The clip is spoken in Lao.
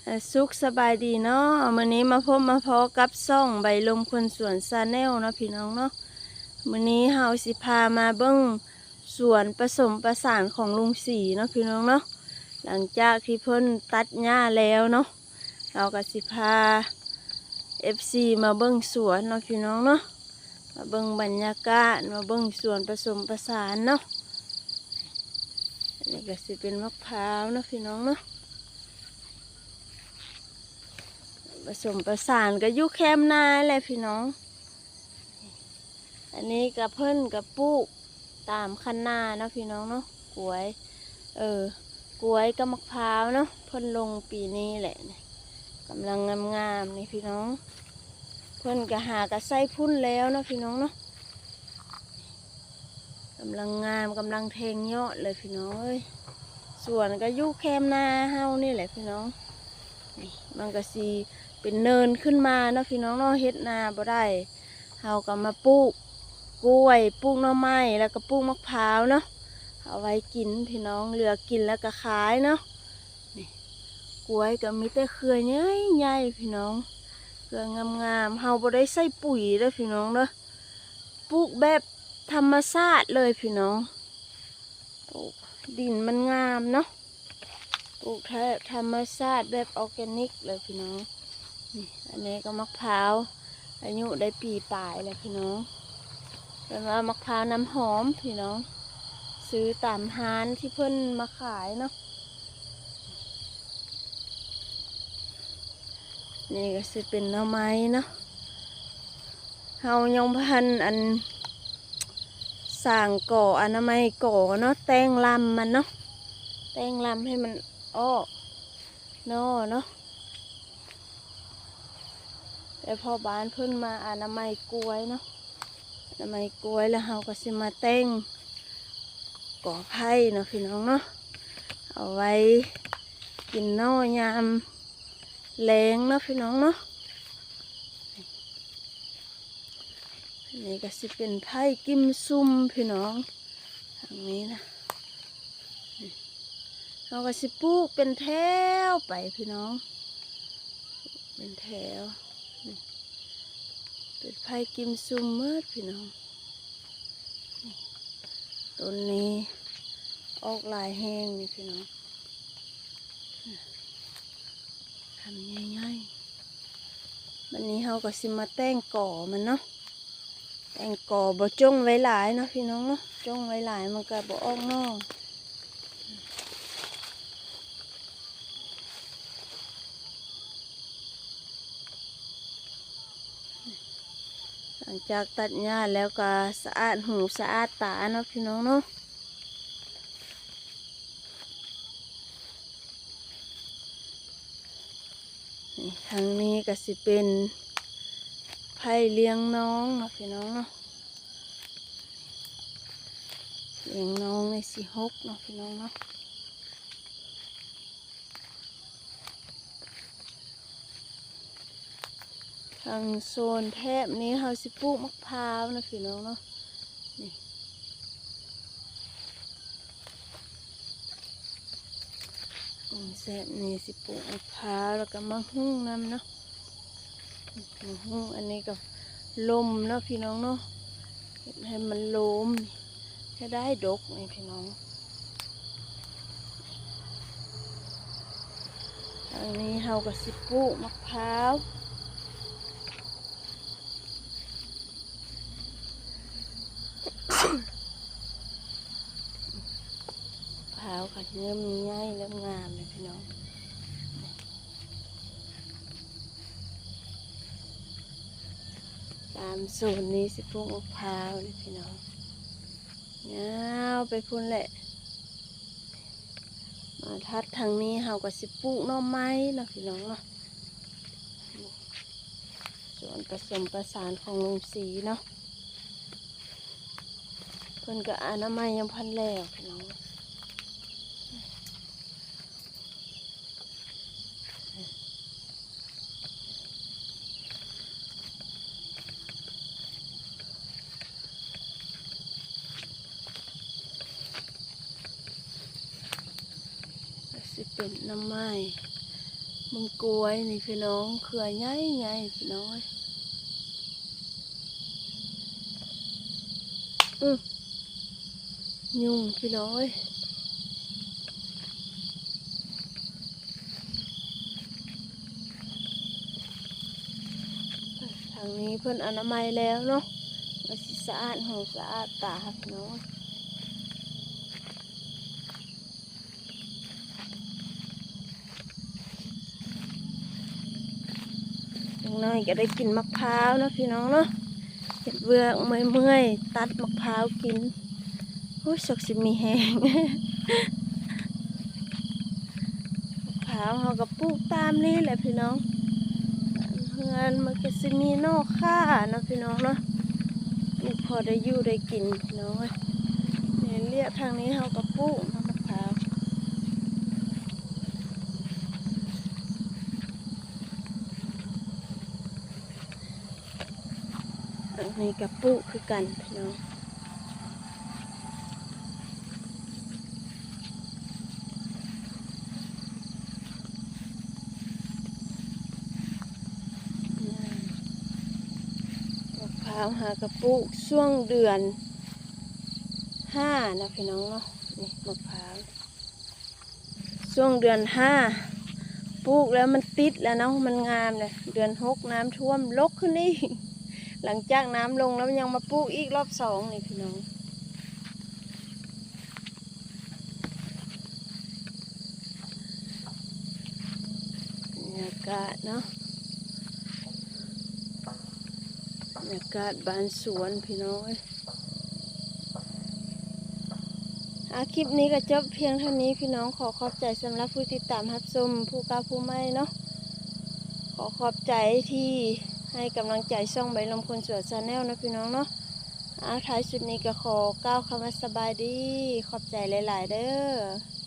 ເອີ ສຸກສະບາຍດີເນາະ, ມື້ນີ້ມາພົບມາພໍ້ກັບຊ່ອງໃບລົມຄົນສວນ Channel ເນາະພີ່ນ້ອງເນາະ. ມື້ນີ້ເຮົາຊິພາມາເບິ່ງສວນປະສົມປະສານຂອງລຸງສີເນາະພີ່ນ້ອງເນາະ. ຫຼັງຈາກທີ່ເພິ່ນຕັດຫຍ້າແລ້ວເນາະ, ເຮົາກໍຊິພາ ເອັຟຊີ ມາເບິ່ງສວນເນາະພີ່ນ້ອງເນາະ. ມາເບິ່ງບັນຍາກາດ, ມາເບິ່ງສວນປະສົມປະສານເນາະ. ອັນນີ້ກໍຊິເປັນໝາກພ້າວເນາະພີ່ນ້ອງເນາະ. ປະສົມປະສານກໍຢູ່ແຄມນາແຫຼະພີ່ນ້ອງ. ອັນນີ້ກໍເພິ່ນກໍປູກຕາມຄັນນາເນາະພີ່ນ້ອງເນາະ. ກ້ວຍ ເອີ ກ້ວຍກັບໝາກພ້າວເນາະ, ເພິ່ນລົງປີນີ້ແຫຼະ. ກຳລັງງາມໆນີ້ພີ່ນ້ອງ, ເພິ່ນກໍຫາກໍໃສ່ຝຸ່ນແລ້ວເນາະພີ່ນ້ອງເນາະ. ກຳລັງງາມ, ກຳລັງແທງຍອດເລີຍພີ່ນ້ອງເອີຍ. ສວນກໍຢູ່ແຄມນາເຮົານີ້ແຫຼະພີ່ນ້ອງ. ນີ້ມັນກໍຊິເປັນເນີນຂຶ້ນມາເນາະພີ່ນ້ອງເນາະ, ເຮັດນາບໍ່ໄດ້. ເຮົາກໍມາປູກກ້ວຍ, ປູກໜໍ່ໄມ້ ແລ້ວກໍປູກໝາກພ້າວເນາະ, ເອົາໄວ້ກິນພີ່ນ້ອງ, ເຫຼືອກິນແລ້ວກໍຂາຍເນາະ. ນີ້ ກ້ວຍກໍມີແຕ່ເຄືອໃຫຍ່ໆພີ່ນ້ອງ, ເຄືອງາມໆ. ເຮົາບໍ່ໄດ້ໃສ່ປຸ໋ຍເດີ້ພີ່ນ້ອງເດີ້, ປູກແບບທຳມະຊາດເລີຍພີ່ນ້ອງ. ໂອ້ ດິນມັນງາມເນາະ, ປູກແບບທຳມະຊາດ ແບບອໍແກນິກເລີຍພີ່ນ້ອງ. ນີ້ ອັນນີ້ກໍໝາກພ້າວ ອາຍຸໄດ້ປີປາຍແລ້ວພີ່ນ້ອງ. ເພິ່ນວ່າໝາກພ້າວນ້ຳຫອມພີ່ນ້ອງ, ຊື້ຕາມຮ້ານທີ່ເພິ່ນມາຂາຍເນາະ. ນີ້ກໍຊິເປັນໜໍ່ໄມ້ເນາະ, ເຮົາຍັງບໍ່ທັນອັນ ສ້າງກໍອະນາໄມກໍເນາະ, ແຕ່ງລຳມັນເນາະ, ແຕ່ງລຳໃຫ້ມັນອອກໜໍ່ເນາະ. ແຕ່ພໍ່ບ້ານເພິ່ນມາອະນາໄມກ້ວຍເນາະ, ອະນາໄມກ້ວຍ ແລ້ວເຮົາກໍຊິມາແຕ່ງກໍໄຜ່ເນາະພີ່ນ້ອງເນາະ, ເອົາໄວ້ກິນໜໍ່ຍາມແລງເນາະພີ່ນ້ອງເນາະ. ອັນນີ້ກໍຊິເປັນໄຜ່ກິມຊຸມພີ່ນ້ອງ, ທາງນີ້ນະ. ເຮົາກໍຊິປູກເປັນແຖວໄປພີ່ນ້ອງ, ເປັນແຖວ. ນີ້ ເປັນໄຜ່ກິມຊຸມໝົດພີ່ນ້ອງ. ນີ້ ຕົ້ນນີ້ອອກຫຼາຍແຮງນີ້ພີ່ນ້ອງ, ຄຳໃຫຍ່ໆ. ບັດນີ້ເຮົາກໍຊິມາແຕ່ງກໍມັນເນາະ, ແຕ່ງກໍບໍ່ຈົ່ງໄວ້ຫຼາຍເນາະພີ່ນ້ອງເນາະ, ຈົ່ງໄວ້ຫຼາຍມັນກໍບໍ່ອອກໜໍ່. ຫຼັງຈາກຕັດຫຍ້າແລ້ວກໍສະອາດຫູສະອາດຕາເນາະພີ່ນ້ອງເນາະ. ນີ້ ທາງນີ້ກໍຊິເປັນໄຜ່ລ້ຽງນ້ອງເນາະພີ່ນ້ອງເນາະ, ລ້ຽງນ້ອງໃນສີ່ຫົກເນາະພີ່ນ້ອງເນາະ. ທາງໂຊນແຖບນີ້ເຮົາຊິປູກໝາກພ້າວນະພີ່ນ້ອງເນາະ. ນີ້ ໂຊນແຖບນີ້ຊິປູກໝາກພ້າວ ແລ້ວກໍໝາກຫຸ່ງນຳເນາະ. ໝາກຫຸ່ງອັນນີ້ກໍລົມເນາະພີ່ນ້ອງເນາະ, ເຮັດໃຫ້ມັນໂລມ ໃຫ້ໄດ້ດົກນີ້ພີ່ນ້ອງ. ທາງນີ້ເຮົາກໍຊິປູກໝາກພ້າວ, ພ້າວກໍເລີ່ມໃຫຍ່ເລີ່ມງາມແລ້ວພີ່ນ້ອງ. ຕາມໂຊນນີ້ຊິປູກໝາກພ້າວນີ້ພີ່ນ້ອງ, ຍາວໄປພຸ້ນແຫຼະ. ມາຖັດທາງນີ້ເຮົາກໍຊິປູກໜໍ່ໄມ້ເນາະພີ່ນ້ອງເນາະ. ສວນປະສົມປະສານຂອງລຸງສີເນາະ, ເພິ່ນກໍອະນາໄມຍັງບໍ່ທັນແລ້ວພີ່ນ້ອງ. ກໍຊິເປັນໜໍ່ໄມ້ ເບິ່ງກ້ວຍນີ້ພີ່ນ້ອງ ເຄືອໃຫຍ່ໆ ພີ່ນ້ອງເອີຍ. ອື ຍຸງພີ່ນ້ອງເອີຍ. ທາງນີ້ເພິ່ນອະນາໄມແລ້ວເນາະ ວ່າຊິສະອາດຫູສະອາດຕາພີ່ນ້ອງ. ຈັກໜ້ອຍກໍໄດ້ກິນໝາກພ້າວເນາະພີ່ນ້ອງເນາະ. ເຮັດວຽກເມື່ອຍໆ ຕັດໝາກພ້າວກິນ. ໂອ້ຍ ສົກຊິມີແຮງ. ໝາກພ້າວເຮົາກໍປູກຕາມນີ້ແຫຼະພີ່ນ້ອງ. ເຮືອນມັນກໍຊິມີໜໍ່ຂ່າເນາະພີ່ນ້ອງເນາະ. ປູກພໍໄດ້ຢູ່ໄດ້ກິນພີ່ນ້ອງເອີຍ. ແມ່ນລຽກທາງນີ້ເຮົາກໍປູກເນາະໝາກພ້າວ. ອັນນີ້ກໍປູກຄືກັນພີ່ນ້ອງ. ໝາກພ້າວຫາກໍປູກຊ່ວງເດືອນຫ້ານະພີ່ນ້ອງເນາະ. ນີ້ໝາກພ້າວ ຊ່ວງເດືອນຫ້າ ປູກແລ້ວມັນຕິດແລ້ວເນາະ ມັນງາມແລ້ວ. ເດືອນຫົກນ້ຳຖ້ວມລົກຂຶ້ນອີກ. ຫຼັງຈາກນ້ຳລົງແລ້ວຍັງມາປູກອີກລອບສອງນີ້ພີ່ນ້ອງ. ບັນຍາກາດເນາະ ບັນຍາກາດບ້ານສວນພີ່ນ້ອງເອີຍ. ອາ ຄລິບນີ້ກໍຈົບພຽງເທົ່ານີ້ພີ່ນ້ອງ. ຂໍຂອບໃຈສຳລັບຜູ້ຕິດຕາມຮັບຊົມ ຜູ້ເກົ່າຜູ້ໃໝ່ເນາະ. ຂໍຂອບໃຈທີ່ໃຫ້ກຳລັງໃຈຊ່ອງໃບລົມຄົນສວນ Channel ເນາະພີ່ນ້ອງເນາະ. ອາ ທ້າຍສຸດນີ້ກໍຂໍກ່າວຄຳວ່າສະບາຍດີ ຂອບໃຈຫຼາຍໆເດີ້.